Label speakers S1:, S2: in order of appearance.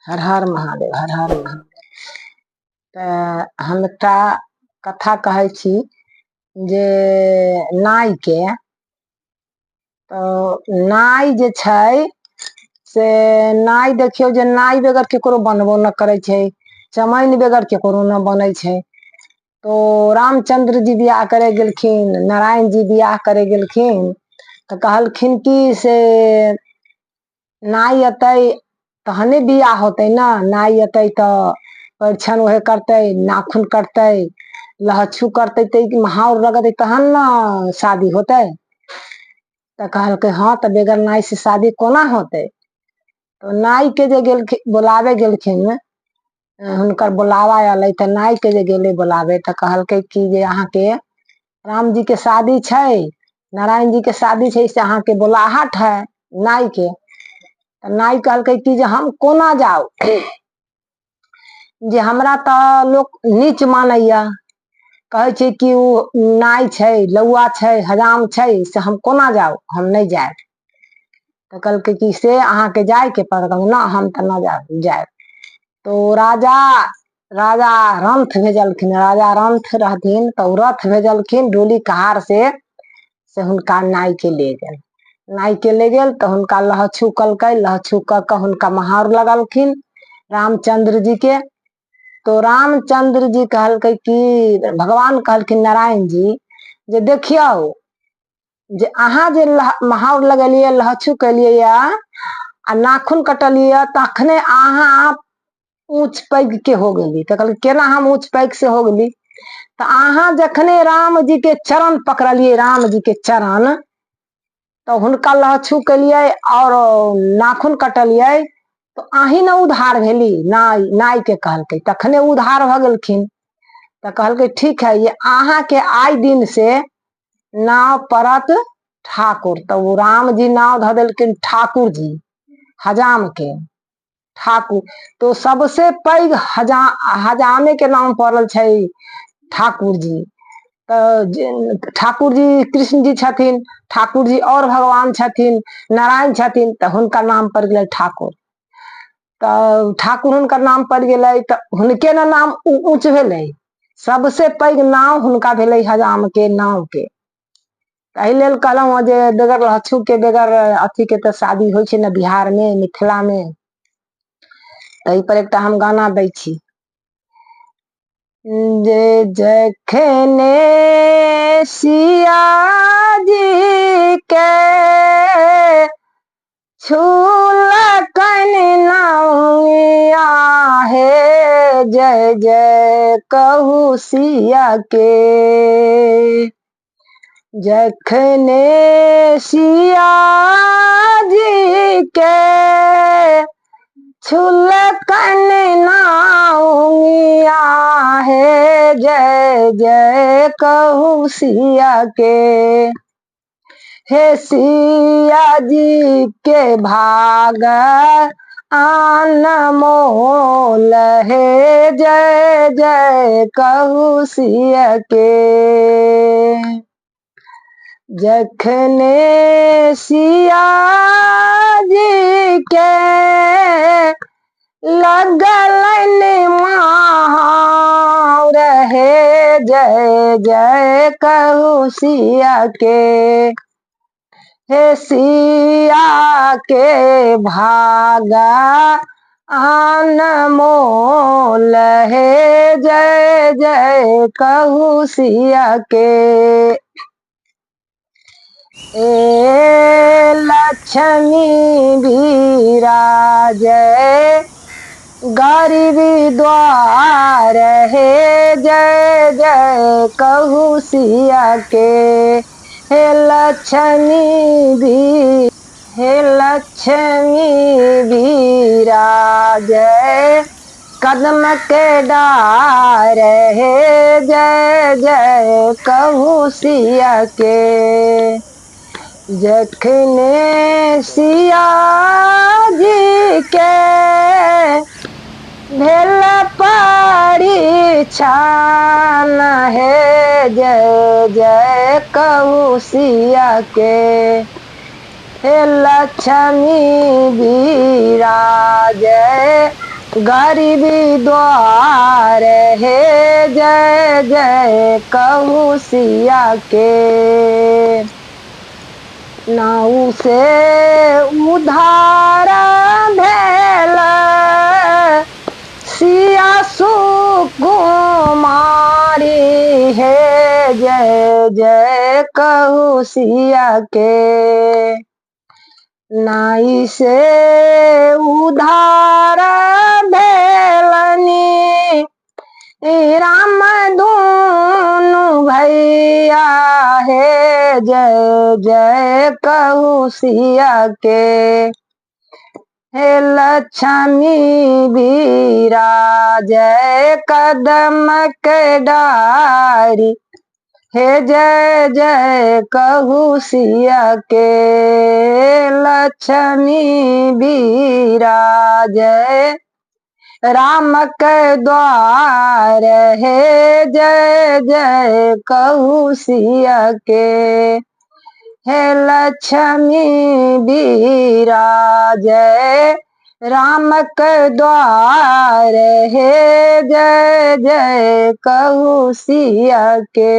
S1: हर हर महादेव, हर हर महादेव। तऽ हम एकटा कथा कहै छी जे नाइके, तऽ नाइ जे छै से नाइ देखियौ जे नाइ बगैर ककरो बनबो नहि करै छै, चमैन बगैर ककरो नहि बनै छै। तो रामचन्द्र जी बियाह करै गेलखिन, नारायण जी बियाह करै गेलखिन, तऽ कहलखिन कि से नाइ अयतै तहने बियाह होतै ने। नाइ अयतै तऽ परिछन उहे करतै, नाखून कटतै, लहछू करतै, तऽ महाउर लगतै, तहन ने शादी होतै। तऽ कहलकै हँ, तऽ बगैर नाइसँ शादी कोना होतै? तऽ नाइके जे गेलखिन बोलाबै गेलखिन, हुनकर बोलाबा अयलै, तऽ नाइके जे गेलै बोलाबै, तऽ कहलकै कि जे अहाँके रामजीके शादी छै, नारायण जीके शादी छै, से अहाँके बोलाहट है नाइके। तऽ नाइ कहलकै कि जे हम कोना जाउ, जे हमरा तऽ लोक नीच मानैए, कहै छै कि ओ नाइ छै, लौआ छै, हजाम छै, से हम कोना जाउ? हम नहि जायब। तऽ कहलकै कि से अहाँके जायके पड़त। नहि, हम तऽ नहि जायब जायब। तऽ ओ राजा राजा रंथ भेजलखिन। राजा रंथ रहथिन, तऽ ओ रथ भेजलखिन डोली कहार से हुनका नाइके ले गेल। नाइके ले गेल तऽ हुनका लहछू कलकै। लहछू कऽ कऽ हुनका महार लगलखिन रामचंद्र जी के। तो रामचंद्र जी कहलकै कि भगवान कहलखिन नारायण जी जे देखियौ जे अहाँ जे महार लगेलियै, लहछू केलियै आ नाखून कटलियै, तखने अहाँ ऊँच पैघ के हो गेली। तऽ कहलकै केना हम ऊँच पैघ से हो गेली? तऽ अहाँ जखने राम जी के चरण पकड़लियै, राम जी के चरण, तऽ हुनका लहछू केलियै आओर नाखून कटलियै, तऽ अहीं ने उद्धार भेली। नाइ नाइके कहलकै, तखने उद्धार भऽ गेलखिन। तऽ कहलकै ठीक है, ये अहाँके आइ दिन से नाव पड़त ठाकुर। तऽ ओ रामजी नाव धऽ देलखिन ठाकुर जी हजामके ठाकुर। तो सबसे पैघ हजामे के नाम पड़ल छै ठाकुर जी। तऽ ठाकुर जी कृष्ण जी छथिन, ठाकुर जी आओर भगवान छथिन, नारायण छथिन, तऽ हुनका नाम पड़ि गेलै ठाकुर। तऽ ठाकुर हुनकर नाम पड़ि गेलै, तऽ हुनके ने नाम ऊँच भेलै। सबसे पैघ नाम हुनका भेलै हजामके नामके। एहि लेल कहलहुँ हँ जे बगैर लहछूके, बगैर अथीके तऽ शादी होइ छै ने बिहारमे, मिथिलामे। ताहि पर एकटा हम गाना दै छी जे जखने सिया जी के छूलकनि नौआ हे, जय जय कहू सिया के। जखने सिया जी के छुलकनि नौआ हे, जय जय कहू सिया के। हे सिया जी के भाग अनमोल हे, जय जय कहू सिया के। जखने सिया जी के लगलनि महार हे, जय जय कहू सिया के। हे सिया के भागा अनमोल हे, जय जय कहू सिया के। ए लक्ष्मी विराजय गरीबी द्वार हे, जय जय कहू सिया के। हे लक्ष्मी भी, हे लक्ष्मी विराजय कदम के डार हे, जय जय कहू सिया के। जखने सिया जी के भेल परीक्षण हे, जय जय कहू सिया के। हे लक्ष्मी विराजय गरीबी द्वार हे जय जय कहू सिया के। नाव से उधार भेल सिया सुकुमारी हे जय जय कहू सिया के। नाई से उधार भेलनी राम दुनू भैया हे जय जय कहू सिया के। हे लक्ष्मी विराजय कदम के डारी हे जय जय कहू सिया के। लक्ष्मी विराजय राम के द्वार हे जय जय कहू सिया के। हे लक्ष्मी विराजय राम के द्वार हे जय जय कहू सिया के।